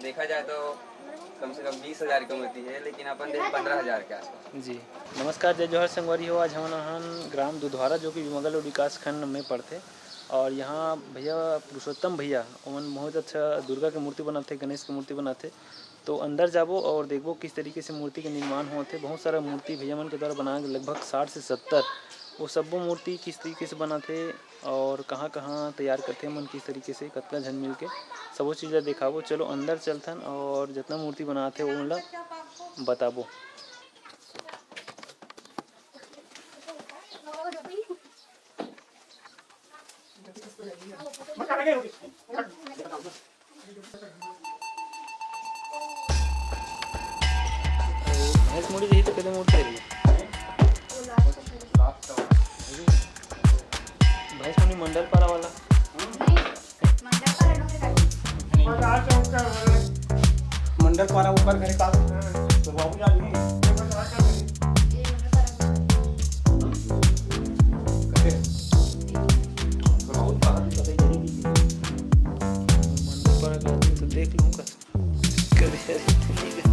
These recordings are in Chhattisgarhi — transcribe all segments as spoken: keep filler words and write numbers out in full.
देखा जाए तो कम से कम बीस हजार की मूर्ति है, लेकिन अपन दे पन्द्रह हजार के आसपास। जी, नमस्कार, जय जोहार संगवारी हो। आज हमन हन ग्राम दुधवारा, जो कि विमलगढ़ विकास खंड में पड़थे। और यहाँ भैया पुरुषोत्तम भैया, ओमन बहुत अच्छा दुर्गा के मूर्ति बनाथे, गणेश के मूर्ति बनाथे। तो अंदर जाबो और देखबो किस तरीके से मूर्ति के निर्माण होथे। बहुत सारा मूर्ति भैया मन के द्वारा बनाए गे, लगभग साठ से सत्तर। वो सब्बो मूर्ति किस तरीके से बनाथे और कहाँ-कहाँ तैयार करथे मन, किस तरीके से, कतका झन मिलके, सबो चीज ला देखाबो। चलो अंदर चलथन और जतना मूर्ति बनाथे ओमन ला बताबो। भैंस मुड़ी रही तो कदे मुड़ते रही। भैंस मुड़ी मंडल पारा वाला। मंडल पारा ऊपर घरे का तो बाबू जान नहीं। बहुत बाहर भी पता ही नहीं। मंडल पारा का आदमी तो देख लूंगा। कभी ठीक है।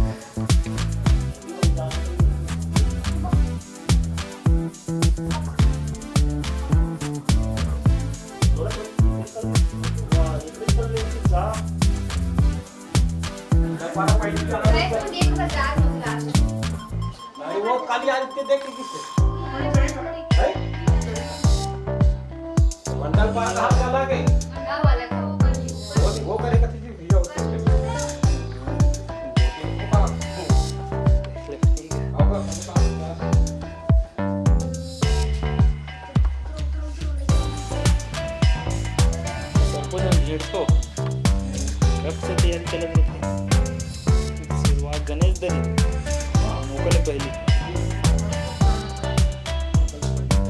अरे वो खाली आज के देख के किससे? हैं? मंडल पारा कहाँ चला गए? वो, वो करे कथी जी, भैया, उसको। सबको जन भेंट तो कब से तैयारी चलत रहिथे। शुरुआत गणेश दरी, ओकर ले पहली।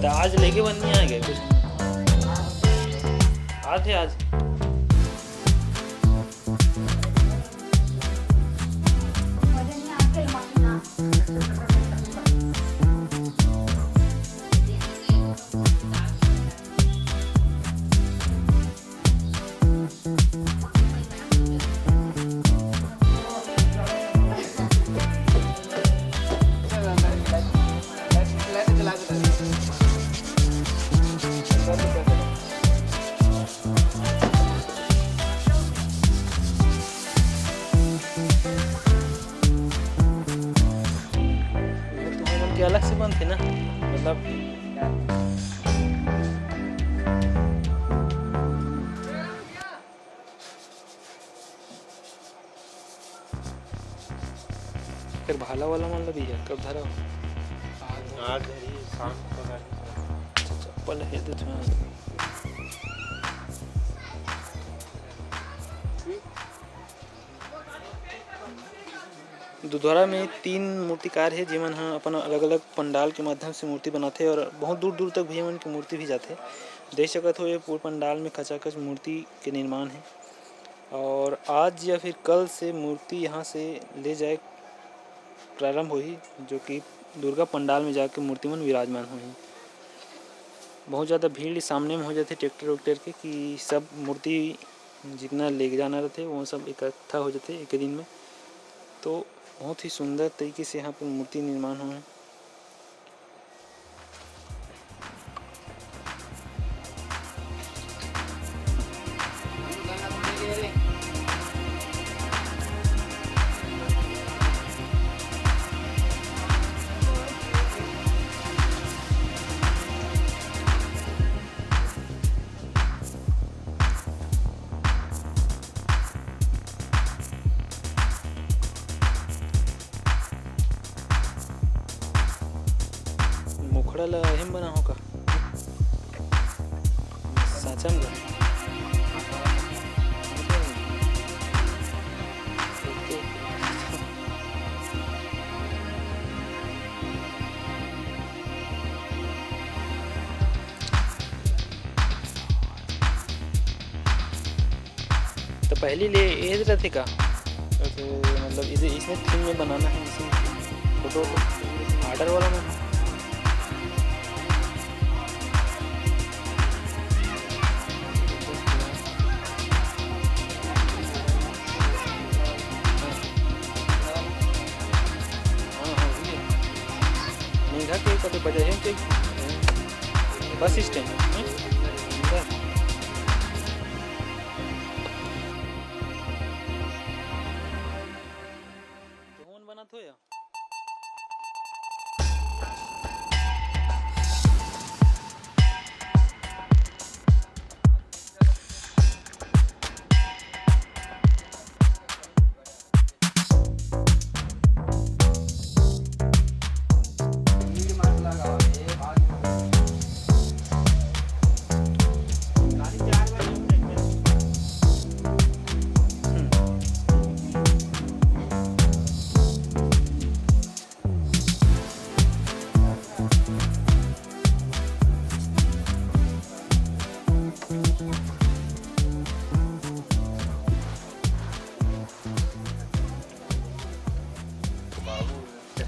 त आज लेके बन नहीं आ गए कुछ। आज है आज। तुमन के अलग से बनथे ना, मतलब। फिर भाला वाला मन ल भैया कब धरा? आज धरी, शाम को धरी। अच्छा, चप्पल है तो थोड़ा। दुधवारा में तीन मूर्तिकार हे, जेमन ह अपन अलग-अलग पंडाल के माध्यम से मूर्ति बनाथे और बहुत दूर-दूर तक भैया मन के मूर्ति भी जाथे। देख सकत हो, ये पूरा पंडाल में खचाखच मूर्ति के निर्माण हे और आज या फिर कल से मूर्ति यहाँ से ले जाए प्रारंभ होही, जो कि दुर्गा पंडाल में जाके मूर्ति मन विराजमान होही। बहुत ज़्यादा भीड़ सामने में हो जाथे ट्रैक्टर उक्टर के, कि सब मूर्ति जितना लेके जाना रहथे, वो सब इकट्ठा हो जाथे एक दिन में। तो बहुत ही सुंदर तरीके से यहाँ पर मूर्ति निर्माण होहे। मुखड़ा ला एहम बना हो का? साचन ला? तो पहली ले ये रहथे का? तो मतलब इसे, इसमें थीम में बनाना है, इसे फोटो ऑर्डर वाला में। बजा है कि बस स्टैंड, हाँ? तो हमन बनत हो या?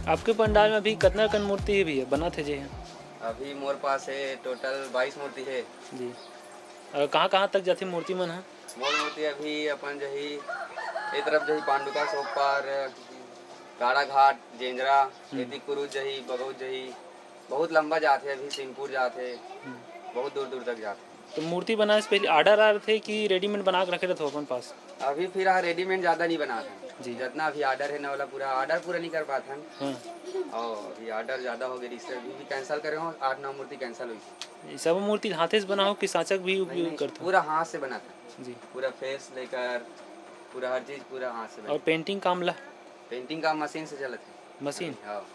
आपके पंडाल में अभी कतना कन मूर्ति हे भैया, बनत हे जे हे? अभी मोर पास हे टोटल बाईस मूर्ति हे। जी। और कहाँ-कहाँ तक जाथे मूर्ति मन ह? मोर मूर्ति अभी अपन जही, ए तरफ जही पांडुका, सोपार, काड़ाघाट, जेंजरा, हम्म। एती कुरुद जही, बगौत जही, बहुत लंबा जाथे, अभी सिंगपुर जाथे, हम्म। बहुत दूर-दूर तक जाथे। तो मूर्ति बनाए से पहले order आथे कि readymade बना के रखे रहथो अपन पास? अभी फिलहाल readymade ज्यादा नहीं बनात हन। जी। जितना अभी order हे ना, ओला पूरा order पूरा नहीं कर पात हन। हाँ। और अभी order ज्यादा हो गए, इससे अभी भी cancel करे हो, आठ नौ मूर्ति cancel हुई। ये सब मूर्ति हाथे से बनाओ कि साचक भी नहीं, उपयोग नहीं, करथो? पूरा हाथ से बनात हन। जी। पूरा face लेकर, पूरा हर चीज पूरा हाथ से और बनात। Painting काम ला? Painting काम machine से चलत हे। Machine? हाँ।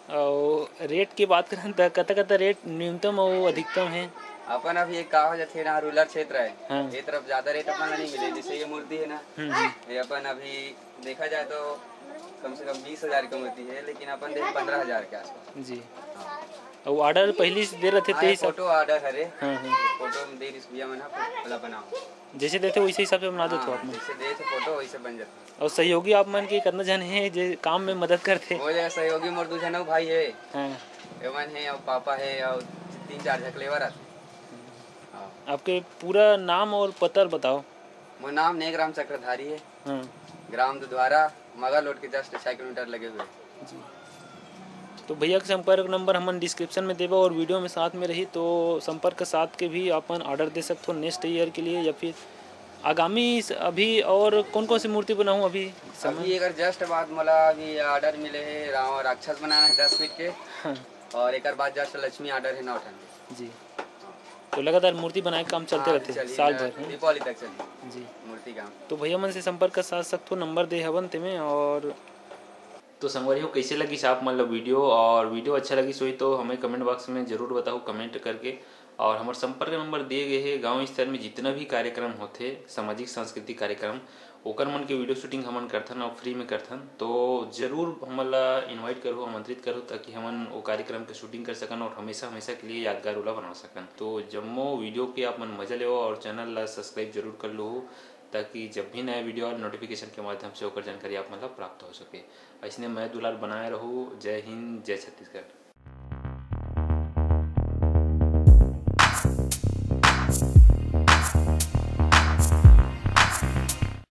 अउ rate के बात करन त कतका-कतका rate न्यूनतम अउ अधिकतम हे? अपन अभी एक का हो जाथे ना, rural क्षेत्र हे। हाँ। ये तरफ ज्यादा rate अपन ला नहीं मिले, जैसे ये मूर्ति हे ना, हम्म, हम्म। ये अपन अभी देखा जाए तो कम से कम बीस हजार की मूर्ति हे, लेकिन अपन दे पंद्रह हजार के आसपास। जी। हाँ। अउ order पहली से दे रहथे हाँ, ते ये हिसाब? Photo order हरे। हाँ, हाँ। Photo में दे रिस भैया मन ह, ओला बनाओ। जैसे देथे वैसे हिसाब से बना देथो हाँ, आप मन? जैसे देथे photo वैसे बन जाथे। अउ सहयोगी आप मन के कतना झन हे जे काम में मदद करथे? वो जगह सहयोगी मोर दू झन अउ भाई हे। हाँ। एमन हे अउ पापा हे अउ तीन चार झक labour आथे। हाँ। आपके पूरा नाम और पता बताओ। मोर नाम नेगराम चक्रधारी हे। हाँ। ग्राम दुधवारा, मगर रोड के just छः किलोमीटर लगे हुए। जी। तो भैया के संपर्क number हमन description में देबो और video में साथ में रही, तो संपर्क के साथ के भी अपन order दे सकथो next year के लिए या फिर आगामी स-, अभी और कौन कौन सी मूर्ति बनाऊँ अभी समय? अभी एकर just बाद मोला अभी order मिले हे, रावण राक्षस बनाना हे दस feet के। हाँ। और एकर बाद just लक्ष्मी order हे नौ ठन के। जी। तो लगातार मूर्ति बनाए के काम चलते हाँ, रहते चलही साल ना, भर, है? दीपावली तक चलही जी। मूर्ति काम। तो भैया मन से संपर्क कर सा-, सकथो, number दे हवन तेमे। और तो संगवारी हो, कैसे लगिस आप मन ला video? और video अच्छा लगिस होही तो हमें comment box में जरूर बताओ comment करके। और हमर संपर्क number दिए गए हे। गांव स्तर में जितना भी कार्यक्रम होथे, सामाजिक सांस्कृतिक कार्यक्रम, ओकर मन के video shooting हमन करथन और free में करथन, तो जरूर हमन ला invite करहु, आमंत्रित करहु, ताकि हमन वो कार्यक्रम के shooting कर सकन और हमेशा हमेशा के लिए यादगार ओला बना सकन। तो जम्मो video के आप मन मजा लेवो और channel ला subscribe जरूर कर लूहू, ताकि जब भी नया video और notification के माध्यम से ओकर जानकारी आप मन ला प्राप्त हो सके। ऐसने मया दुलार बनाए रहू। जय हिंद, जय छत्तीसगढ़।